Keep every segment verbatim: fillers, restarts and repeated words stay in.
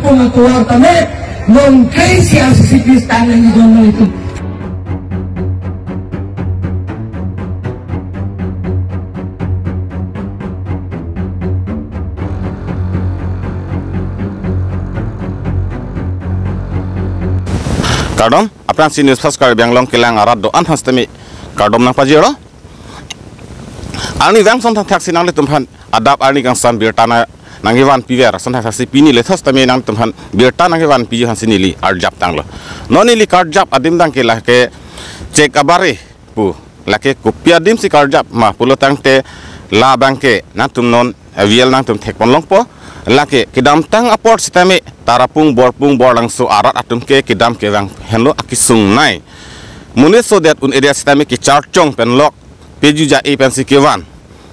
Pung atuar tame, nong kai si R C C P stang nang idon nang itu. Kardom, aphrangsi News Fast Karbi Anglong kelang arat do-an aphan sitame kardom nangpajirlo. Arnivang ason thakthak si nanglitum aphan adap arni kangsam birta nangkevan piver ason thakthak si pini lethos tame nanglitum aphan birta nangkevan piji aphan si neli arjap tanglo. Non neli karjap adim abangke lake Chek Abare pu. Lake kopi adim si karjap ma pulo tangte labangke nangtum non avial nangtum thekpon longpo. Lake kedamtang apor sitame Tarapung, Borpung, Borlangso arat atum ke kedam kevang henlo akesung nei. Monit sodet un area sitame kecharchong pen lok peju ja-e pensi kevan.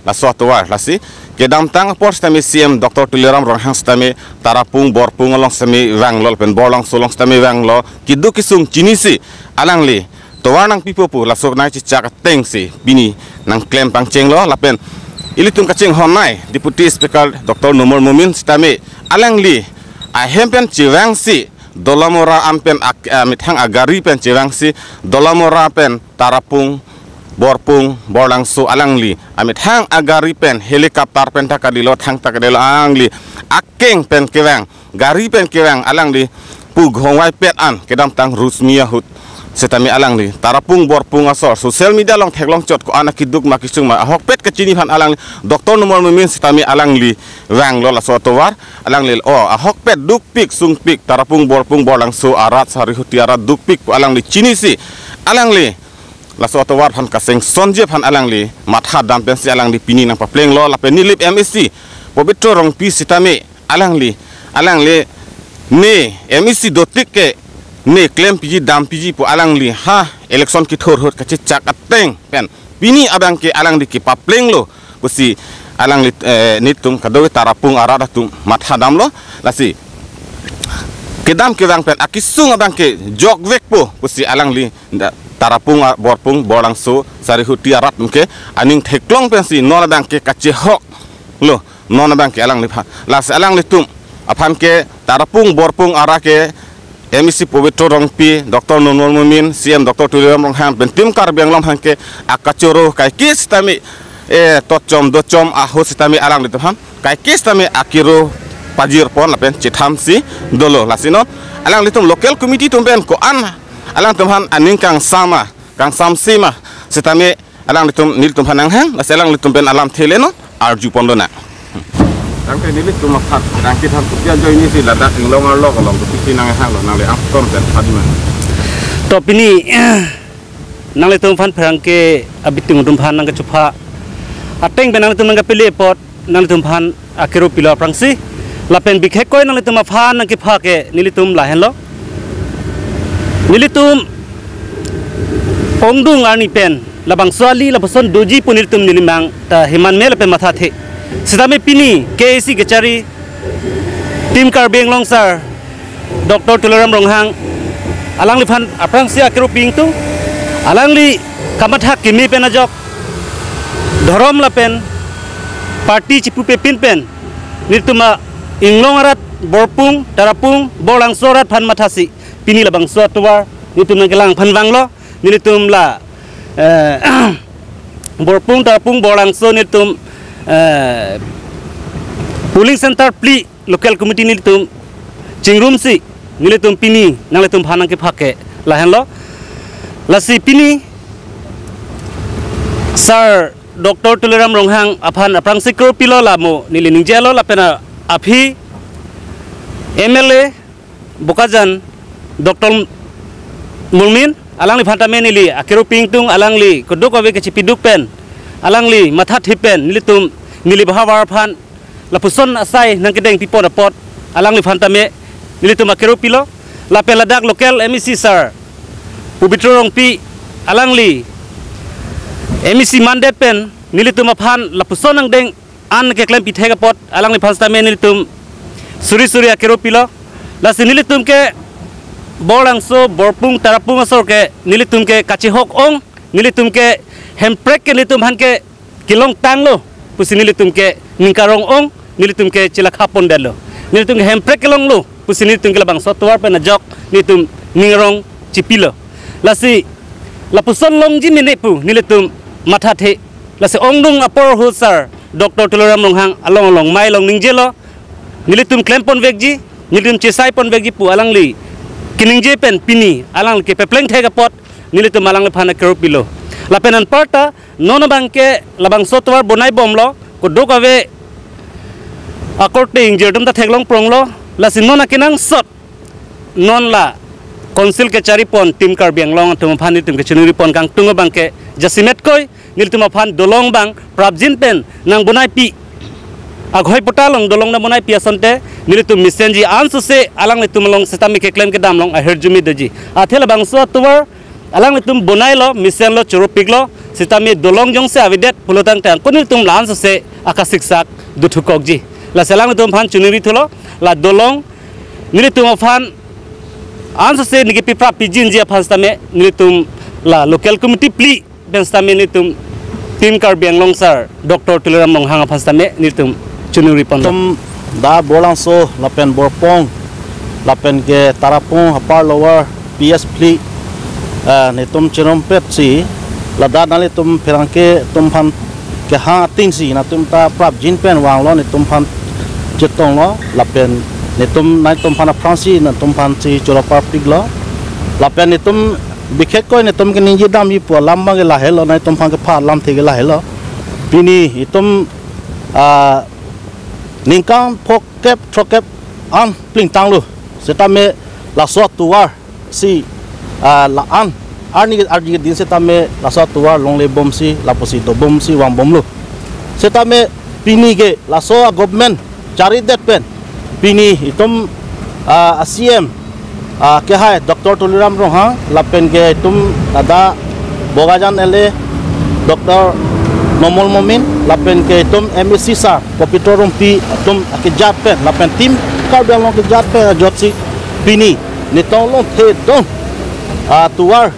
Laso atovar lasi kedamtang apor sitame C M Doctor Tuliram Ronghang sitame Tarapung, Borpung along sitame vanglo lapen Borlangso along sitame vanglo, keduk kesung chinisi alangli tovar nangpipo pu laso nangchechak ateng si pini nangklem pangchenglo. Lapen ilitum kachinghon nei Deputy Speaker Doctor Numal Momin sitame alangli ahem pen chevangsi Dolamara an pen ak-, amethang agari pen chevangsi Dolamara pen Tarapung, Borpung, Borlangso alangli amethang agari pen helicopter pen ta kalilo, thang ta kalilo, alangli akeng pen kevang, gari pen kevang alangli pu ghongvaipet an kedamtang Rusmi ahut sitame alangli Tarapung, Borpung asor social media along theklong chot ko-an akeduk ma kesung ma ahokpet kachini aphan alangli Doctor Numal Momin sitame alangli vanglo laso atovar. Alangli o ahokpet dukpik sungpik Tarapung, Borpung, Borlangso arat, Sarihuti arat dukpik pu alangli chinisi alangli laso atovar aphan kachengsonji aphan alangli matha dam pensi alangli pini nangpaplenglo. Lapen Nilip M A C Pobitro Rongpi sitame alangli, alangli ne M A C dotik ke ne klem piji dam piji pu alangli ha election kethur ahut kachechak ateng pen pini abangke alangli kepaplenglo pusi alangli, eh, nelitum kadokave Tarapung arat atum matha damlo. Lasi kedam kevang pen akesung abangke jokvekpo pusi alangli da-, Tarapung, a-, Borpung, Borlangso, Sarihuti arat atum ke aning theklong pensi non abangke kachehoklo, non abangke alangliphan. Lasi alanglitum aphan ke Tarapung, Borpung arat ke M A C Pobitro Rongpi, Doctor Numal Momin, C M Doctor Tuliram Ronghang pen Team Karbi Anglong aphan ke akachoro kaike sitame, eh, tochom dochom ahut sitame alanglitum aphan kaike sitame akero pajirpon lapen chethansi dolo. Lasi non alanglitum local committee atum pen ko-an alangtum aphan aning kangsam ma, kangsamse ma sitame alanglitum nelitum aphan nanghang, lasi alanglitum pen alamthe le non arjupon lonang. Tangte nelitum aphan, tangte than kopi ajoine si ladak Inglong arlo kolong kopisi nanghanglo, nangli angton pen phan ma. To pini nanglitum aphan pherangke abitung atum aphan nangkachupha ateng pen nanglitum nangkapele apot nanglitum aphan akero pilo aphrangsi. Lapen bikhekkoi nanglitum aphan nangkepha ke nelitum lahenlo. Nelitum ongdung arni pen labangso ali lapuson doji pu nelitum nelimang ta heman me lapen mathathe. Sitame pini K A C kachari Team Karbi Anglong sir Doctor Tuliram Ronghang alangliphan aphrangsi akero pi ingtung, alangli kamatha kimi pen ajok dhorom lapen party chipupe pin pen nelitum a-Inglong arat, Borpung, Tarapung, Borlangso arat aphan mathasi pini labangso atovar nelitum nangkelang aphan vanglo. Nelitum la, eh, Borpung, Tarapung, Borlangso nelitum, eh, polling center phli local committee nelitum chingrumsi nelitum pini nanglitum aphan nangkepha ke lahenlo. Lasi pini sir Doctor Tuliram Ronghang aphan aphrangsi kero pilo, lamo neli ningjelo lapen aphi M L A Bokajan Doctor Momin alangliphan tame neli akero pi ingtung, alangli kadokave kachipiduk pen alangli mathathe pen nelitum neli bahavar aphan lapuson asai nangkedeng pipon apot alangliphan tame nelitum akero pilo. Lapen ladak local M A C sir Pobitro Rongpi alangli M A C mandate pen nelitum aphan lapuson angdeng an keklem pithek apot alangliphan sitame nelitum suri suri akero pilo. Lasi nelitum ke Borlangso, Borpung, Tarapung asor ke nelitum ke kachehok ong, nelitum ke Hemprek ke nelitum aphan ke kelongtanglo pusi nelitum ke ningkarong ong, nelitum ke chelakha pondetlo. Nelitum ke Hemprek kelonglo, pusi nelitum ke labangso atovar pen ajok nelitum ning arong chipilo. Lasi lapuson longji mene pu nelitum mathathe. Lasi ongdung apor ahut sar Doctor Tuliram Ronghang along along mai along ningjelo, nelitum klempon vekji, nelitum chesai pon vekji pu alangli keningje pen pini alangli kepepleng thek apot nelitum alangliphan akero pilo. Lapen anparta non abangke labangso atovar bonai bomlo, kodok ave akorte ingjir atum ta theklong pronglo. Lasi non akenangsot non la Council kechari pon Team Karbi Anglong atum aphan nelitum kechiningri pon kangtung abangke jasemet koi nelitum aphan dolong abang prapjin pen nang bonai pi, aghoi pota along dolong nang bonai pi asonte nelitum mesenji ansose alanglitum along sitame keklem kedam along ahirjume doji. Athe labangso atovar alanglitum bonailo, mesenlo, choropiklo, sitame dolong jongsi avedet pulotangte angko nelitum la ansose akasiksak dothukokji. Lasi alanglitum aphan chiningri thulo, la dolong nelitum aphan ansose neke pi prap pijinji aphan sitame nelitum la local committee phli pen sitame nelitum Team Karbi Anglong sar Doctor Tuliram Ronghang aphan sitame nelitum chiningri pon. Netum dak Borlangso lapen Borpung lapen ke Tarapung apar lower P S phli, eh, netum chirumpetsi ladak nanglitum pherangke atum aphan kehang atingsi netum ta prapjin pen vanglo, netum aphan chetonglo lapen netum nanglitum aphan aphrangsi netum aphansi choro parpiklo. Lapen netum bikhekkoi netum keningje damji pu alam abangke lahelo, nanglitum aphan kepha alamthe ke lahelo. Pini itum, ah, ningkan phokep throkep an plingtanglo. Sitame laso atovar si, ah, la-an arni arni din sitame laso atovar longle bomsi lapusi dobomsi vangbomlo. Sitame pini ke laso a-government charidet pen pini itum, ah, a-C M, ah, kehai Doctor Tuliram Ronghang lapen ke itum ladak Bokajan L A Doctor Numal Momin lapen ke itum M A C sar Pobitro Rongpi atum akejat pen lapen Team Karbi Anglong kejat pen ajotsi pini netum longthe dong, ah, tovar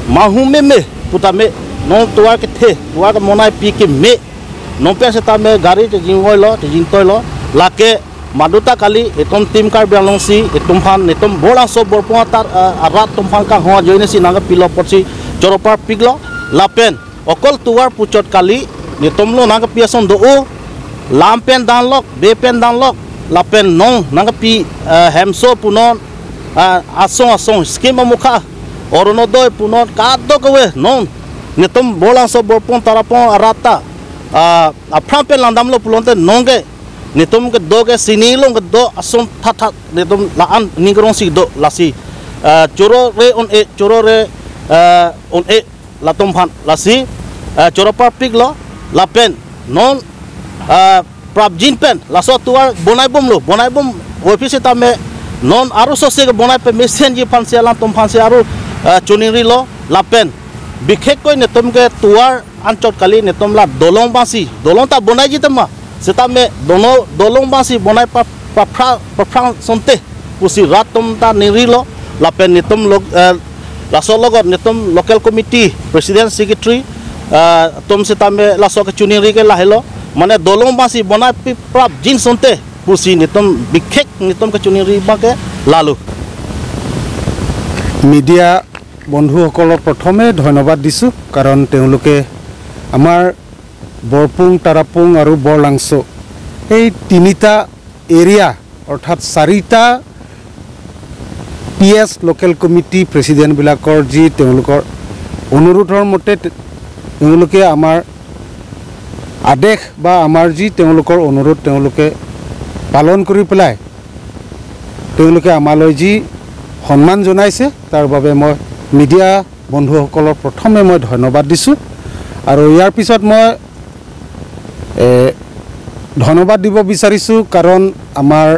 mahumeme putame, non tovar kethe, tovar kebonai pi keme, non pen sitame gari chejinvoilo, chejintoilo, lake maduta kali itum Team Karbi Anglong si itum aphan netum Borlangso Borpung atar, eh, arat atum aphan kanghon ajoinesi nangkepilo apotsi choro parpiklo. Lapen okol tovar puchot kali, netum lo nangkepi ason do-o, lam pen danlok, be pen danlok, lapen non nangkepi, eh, hemso punon, eh, asong asong scheme amukha, Orunodoi punon kadokave non netum Borlangso Borpung Tarapung arat ta, ah, aphrang pen langdamlo pulote non ke netum kedo ke sining along kedo ason thatthat netum la-an ning arongsi do lasi, ah, choro re un-e, choro re, ah, un-e latum aphan lasi, ah, choro parpiklo lapen non, ah, prapjin pen laso atovar bonaibomlo, bonaibom office tame non aro sose kebonai pen mesenji aphansi alangtum aphansi aro, ah, chiningrilo lapen bikhekkoi netum ke tovar anchot kali netum la dolong abangsi, dolong ta bonaiji tema, sitame dono dolong abangsi bonai pa, paphrang, paphrang asonte pusi rat atum ta ningrilo lapen netum lok, eh, laso logot netum local committee president secretary, eh, atum sitame laso kechiningri ke lahelo, mane dolong abangsi bonai pi prapjin asonte pusi netum bikhek netum kechiningri abangke lalo. Media বন্ধুসকলক প্ৰথমে ধন্যবাদ দিছোঁ, কাৰণ তেওঁলোকে আমাৰ বৰপুং, তাৰাপুং আৰু বৰলাংচ, এই তিনিটা এৰিয়া, অৰ্থাৎ চাৰিটা পি এছ লোকেল কমিটি প্ৰেচিডেণ্টবিলাকৰ যি তেওঁলোকৰ অনুৰোধৰ মতে তে-, তেওঁলোকে আমাৰ আদেশ বা আমাৰ যি তেওঁলোকৰ অনুৰোধ তেওঁলোকে পালন কৰি পেলাই তেওঁলোকে আমালৈ যি সন্মান জনাইছে, তাৰ বাবে মই মিডিয়া বন্ধুসকলক প্ৰথমে মই ধন্যবাদ দিছোঁ। আৰু ইয়াৰ পিছত মই, এ, ধন্যবাদ দিব বিচাৰিছোঁ, কাৰণ আমাৰ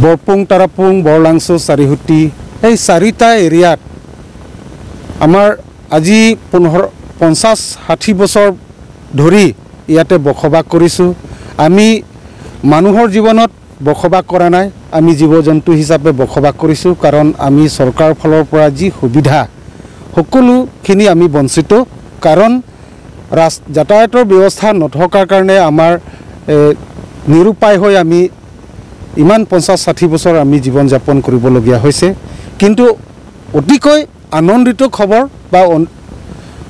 বৰপুং, তাৰাপুং, বৰলাংচ, চাৰিসুতি, এই চাৰিটা এৰিয়াত আমাৰ আজি পোন্ধৰ, পঞ্চাছ, ষাঠি বছৰ ধৰি ইয়াতে বসবাস কৰিছোঁ। আমি মানুহৰ জীৱনত বসবাস কৰা নাই, আমি জীৱ জন্তু হিচাপে বসবাস কৰিছোঁ, কাৰণ আমি চৰকাৰৰ ফালৰ পৰা যি সুবিধা, সকলোখিনি আমি বঞ্চিত। কাৰণ ৰাস-, যাতায়াতৰ ব্যৱস্থা নথকাৰ কাৰণে আমাৰ, এ, নিৰুপায় হৈ আমি ইমান পঞ্চাশ ষাঠি বছৰ আমি জীৱন যাপন কৰিবলগীয়া হৈছে। কিন্তু অতিকৈ আনন্দিত খবৰ বা অন-,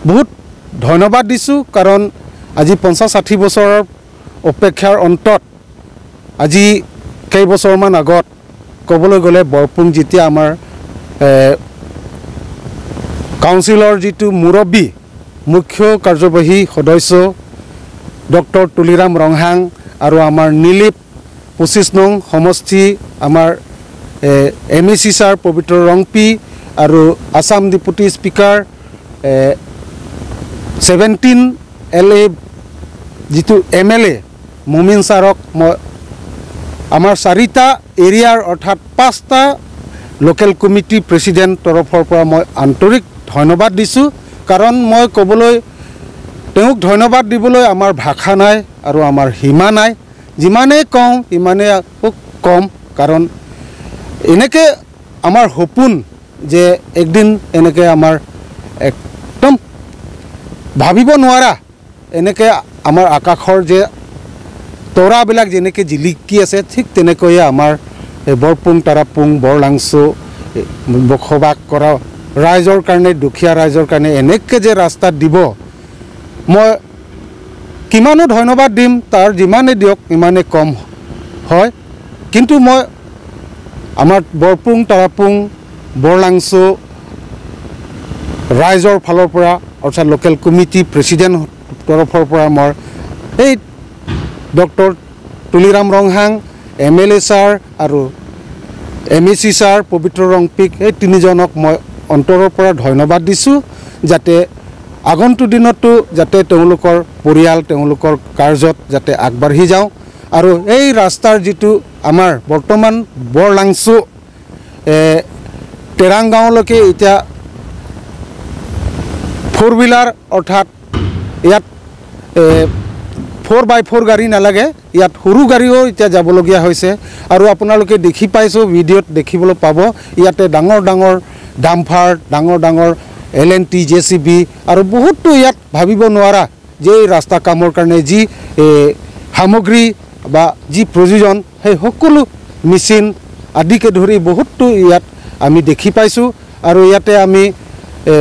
বহুত ধন্যবাদ দিছোঁ, কাৰণ আজি পঞ্চাশ ষাঠি বছৰৰ অপেক্ষাৰ অন্তত আজি কেইবছৰমান আগত ক'বলৈ গ'লে বৰপুং যেতিয়া আমাৰ, এ, কাউন্সিলৰ যিটো মুৰব্বী, মুখ্য কাৰ্যবাহী সদস্য ডক্টৰ তুলিৰাম ৰংহাং আৰু আমাৰ নিলিপ পঁচিছ নং সমষ্টি আমাৰ, এ, এম এ চি ছাৰ পবিত্ৰ ৰংপি আৰু আছাম ডেপুটি স্পীকাৰ, এ, ছেভেণ্টিন এল এ যিটো এম এল এ মুমিন ছাৰক মই আমাৰ চাৰিটা এৰিয়াৰ অৰ্থাৎ পাঁচটা লোকেল কমিটি প্ৰেচিডেণ্ট তৰফৰ পৰা মই আন্তৰিক ধন্যবাদ দিছোঁ। কাৰণ মই ক'বলৈ, তেওঁক ধন্যবাদ দিবলৈ আমাৰ ভাষা নাই আৰু আমাৰ সীমা নাই। যিমানেই কওঁ, সিমানেই আকৌ কম। কাৰণ এনেকে আমাৰ সপোন যে একদিন এনেকে আমাৰ একদম ভাবিব নোৱাৰা, এনেকে আমাৰ আকাশৰ যে তৰাবিলাক যেনেকে জিলিকি আছে, ঠিক তেনেকৈয়ে আমাৰ এই বৰপুং, তাৰাপুং, বৰলাংচু, এই বসবাস কৰা ৰাইজৰ কাৰণে, দুখীয়া ৰাইজৰ কাৰণে এনেকে যে ৰাস্তা দিব, মই কিমানো ধন্যবাদ দিম, তাৰ যিমানে দিয়ক, ইমানে কম হয়। কিন্তু মই আমাৰ বৰপুং, তাৰাপুং, বৰলাংচু ৰাইজৰ ফালৰ পৰা, অৰ্থাৎ লোকেল কমিটি প্ৰেচিডেণ্ট তৰফৰ পৰা মই এই ডক্টৰ তুলিৰাম ৰংহাং, এম এল এ ছাৰ আৰু এম এ চি ছাৰ পবিত্ৰ ৰংপিক, এই তিনিজনক মই অন্তৰৰ পৰা ধন্যবাদ দিছোঁ, যাতে আগন্তুক দিনতো যাতে তেওঁলোকৰ পৰিয়াল, তেওঁলোকৰ কাৰ্যত যাতে আগবাঢ়ি যাওঁ। আৰু এই ৰাস্তাৰ যিটো আমাৰ বৰ্তমান বৰলাংচু, এ, তেৰাং গাঁৱলৈকে এতিয়া ফ'ৰ হুইলাৰ, অৰ্থাৎ ইয়াত, এ, ফ'ৰ বাই ফ'ৰ গাড়ী নালাগে, ইয়াত সৰু গাড়ীও এতিয়া যাবলগীয়া হৈছে। আৰু আপোনালোকে দেখি পাইছোঁ, ভিডিঅ'ত দেখিবলৈ পাব, ইয়াতে ডাঙৰ ডাঙৰ ডাম্পাৰ, ডাঙৰ ডাঙৰ L and T, J C B আৰু বহুতো ইয়াত ভাবিব নোৱাৰা যে এই ৰাস্তা কামৰ কাৰণে যি, এ, সামগ্ৰী বা যি প্ৰয়োজন, সেই সকলো মেচিন আদিকে ধৰি বহুতো ইয়াত আমি দেখি পাইছোঁ। আৰু ইয়াতে আমি, এ,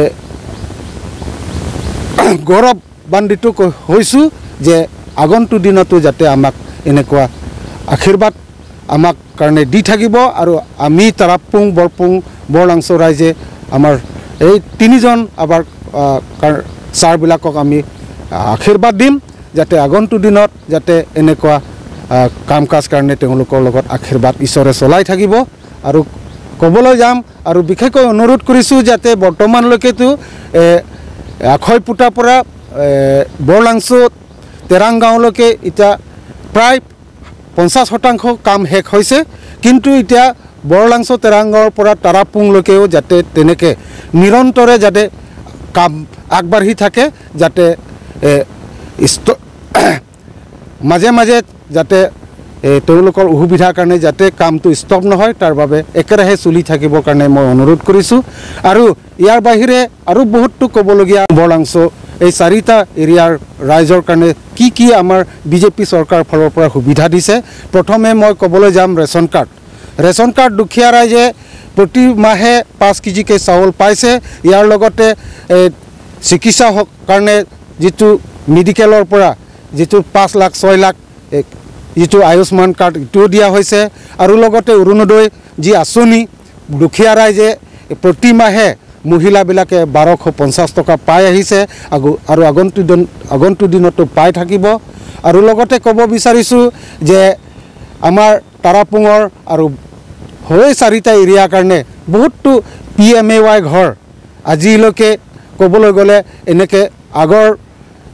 গৌৰৱান্বিত ক-, হৈছোঁ যে আগন্তুক দিনতো যাতে আমাক এনেকুৱা আশীৰ্বাদ আমাক কাৰণে দি থাকিব আৰু আমি তাৰাপুং, বৰপুং, বৰলাংচু ৰাইজে আমাৰ এই তিনিজন আমাৰ, আহ, কাৰ-, ছাৰবিলাকক আমি, আহ, আশীৰ্বাদ দিম, যাতে আগন্তুক দিনত যাতে এনেকুৱা, আহ, কাম কাজ কাৰণে তেওঁলোকৰ লগত আশীৰ্বাদ ঈশ্বৰে চলাই থাকিব। আৰু ক'বলৈ যাম আৰু বিশেষকৈ অনুৰোধ কৰিছোঁ যাতে বৰ্তমানলৈকেতো, এ, আখৈপুতাৰ পৰা, এ, বৰলাংচু তেৰাং গাঁৱলৈকে এতিয়া প্ৰায় পঞ্চাছ শতাংশ কাম শেষ হৈছে, কিন্তু এতিয়া বৰলাংচু তেৰাঙৰ পৰা তাৰাপুংলৈকেও যাতে তেনেকে নিৰন্তৰে যাতে কাম আগবাঢ়ি থাকে, যাতে, এ, ইষ্ট-, মাজে মাজে যাতে, এ, তেওঁলোকৰ অসুবিধাৰ কাৰণে যাতে কামটো ষ্টপ নহয়, তাৰ বাবে একেৰাহে চলি থাকিবৰ কাৰণে মই অনুৰোধ কৰিছোঁ। আৰু ইয়াৰ বাহিৰে আৰু বহুতো ক'বলগীয়া বৰলাংচু এই চাৰিটা এৰিয়াৰ ৰাইজৰ কাৰণে কি কি আমাৰ বি জে পি চৰকাৰ ফালৰ পৰা সুবিধা দিছে। প্ৰথমে মই ক'বলৈ যাম ৰেচন কাৰ্ড। ৰেচন কাৰ্ড দুখীয়া ৰাইজে প্ৰতি মাহে পাঁচ কেজিকৈ চাউল পাইছে। ইয়াৰ লগতে, এ, চিকিৎসা হ-, কাৰণে যিটো মেডিকেলৰ পৰা যিটো পাঁচ লাখ, ছয় লাখ, এ, যিটো আয়ুষ্মান কাৰ্ড, এইটোও দিয়া হৈছে। আৰু লগতে অৰুণোদয় যি আঁচনি, দুখীয়া ৰাইজে প্ৰতি মাহে মহিলাবিলাকে বাৰশ পঞ্চাছ টকা পাই আহিছে, আগু-, আৰু আগন্তুক দিন, আগন্তুক দিনতো পাই থাকিব। আৰু লগতে ক'ব বিচাৰিছোঁ যে আমাৰ তাৰাপুঙৰ আৰু হৈ চাৰিটা এৰিয়াৰ কাৰণে বহুতো পি এম এ ৱাই ঘৰ আজিলৈকে ক'বলৈ গ'লে এনেকে আগৰ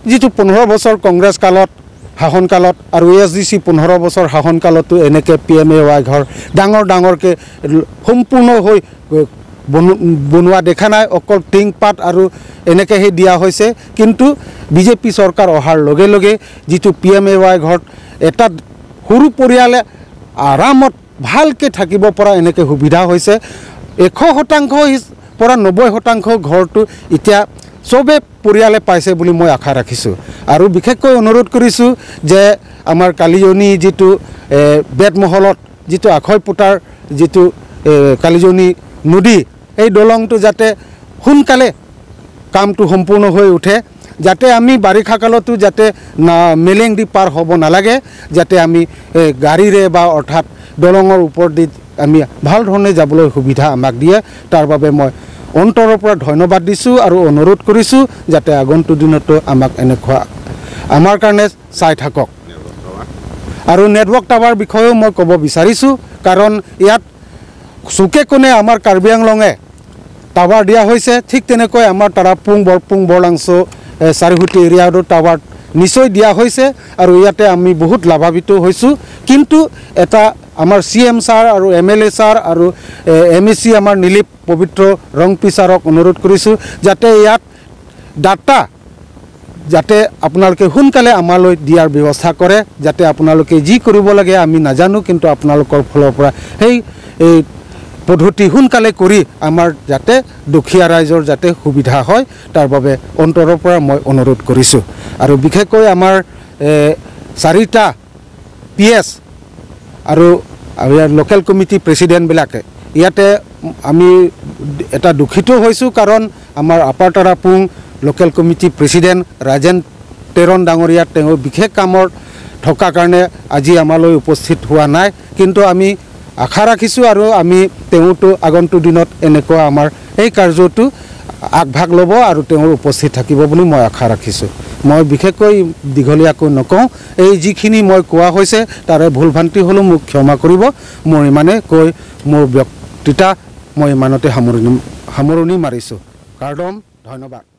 যিটো পোন্ধৰ বছৰ কংগ্ৰেছ কালত, শাসনকালত আৰু এ এছ ডি চি পোন্ধৰ বছৰ শাসনকালতো এনেকে পি এম এ ৱাই ঘৰ ডাঙৰ ডাঙৰকে সম্পূৰ্ণ হৈ বনো-, বনোৱা দেখা নাই, অকল টিং পাত আৰু এনেকেহে দিয়া হৈছে। কিন্তু বি জে পি চৰকাৰ অহাৰ লগে লগে যিটো পি এম এ ৱাই ঘৰত এটা সৰু পৰিয়ালে আৰামত ভালকে থাকিব পৰা এনেকে সুবিধা হৈছে। এশ শতাংশ হিচ-, পৰা নব্বৈ শতাংশ ঘৰটো এতিয়া চবে পৰিয়ালে পাইছে বুলি মই আশা ৰাখিছোঁ। আৰু বিশেষকৈ অনুৰোধ কৰিছোঁ যে আমাৰ কালিয়নী যিটো, এ, বেতমহলত যিটো আখৈ পোতাৰ যিটো, এ, কালিজনী নদী, এই দলংটো যাতে সোনকালে কামটো সম্পূৰ্ণ হৈ উঠে, যাতে আমি বাৰিষা কালতো যাতে না, মেলেং দি পাৰ হ'ব নালাগে, যাতে আমি, এ, গাড়ীৰে বা অৰ্থাৎ দলঙৰ ওপৰেদি আমি ভাল ধৰণে যাবলৈ সুবিধা আমাক দিয়ে। তাৰ বাবে মই অন্তৰৰ পৰা ধন্যবাদ দিছোঁ আৰু অনুৰোধ কৰিছোঁ যাতে আগন্তুক দিনতো আমাক এনেকুৱা আমাৰ কাৰণে চাই থাকক। আৰু নেটৱৰ্ক টাৱাৰ বিষয়েও মই ক'ব বিচাৰিছোঁ, কাৰণ ইয়াত চুকে কোণে আমাৰ কাৰ্বি আংলঙে টাৱাৰ দিয়া হৈছে, ঠিক তেনেকৈ আমাৰ তাৰাপুং, বৰপুং, বৰলাংচ, এ, চাৰিসুতি এৰিয়াতো টাৱাৰ নিশ্চয় দিয়া হৈছে আৰু ইয়াতে আমি বহুত লাভান্বিত হৈছোঁ। কিন্তু এটা আমাৰ চি এম ছাৰ আৰু এম এল এ ছাৰ আৰু, এ, এম এ চি আমাৰ নীলিপ পবিত্ৰ ৰংপি ছাৰক অনুৰোধ কৰিছোঁ যাতে ইয়াত ডাটা যাতে আপোনালোকে সোনকালে আমালৈ দিয়াৰ ব্যৱস্থা কৰে, যাতে আপোনালোকে যি কৰিব লাগে আমি নাজানো, কিন্তু আপোনালোকৰ ফালৰ পৰা সেই, এই পদ্ধতি সোনকালে কৰি আমাৰ যাতে দুখীয়া ৰাইজৰ যাতে সুবিধা হয়, তাৰ বাবে অন্তৰৰ পৰা মই অনুৰোধ কৰিছোঁ। আৰু বিশেষকৈ আমাৰ, এ, চাৰিটা পি এছ আৰু ইয়াৰ লোকেল কমিটি প্ৰেচিডেণ্টবিলাকে ইয়াতে আমি এটা দুখিত হৈছোঁ, কাৰণ আমাৰ আপাৰ Tarapung local committee president Rajen তেৰণ ডাঙৰীয়া তেওঁ বিশেষ কামত থকা কাৰণে আজি আমালৈ উপস্থিত হোৱা নাই। কিন্তু আমি আশা ৰাখিছোঁ আৰু আমি তেওঁতো আগন্তুক দিনত এনেকুৱা আমাৰ এই কাৰ্যটো আগভাগ ল'ব আৰু তেওঁ উপস্থিত থাকিব বুলি মই আশা ৰাখিছোঁ। মই বিশেষকৈ দীঘলীয়াকৈ নকওঁ, এই যিখিনি মই কোৱা হৈছে তাৰে ভুল ভ্ৰান্তি হ'লেও মোক ক্ষমা কৰিব। মোৰ ইমানে কৈ মোৰ বক্তৃতা মই ইমানতে সামৰণি, সামৰণি মাৰিছোঁ। কাৰ্ডম, ধন্যবাদ।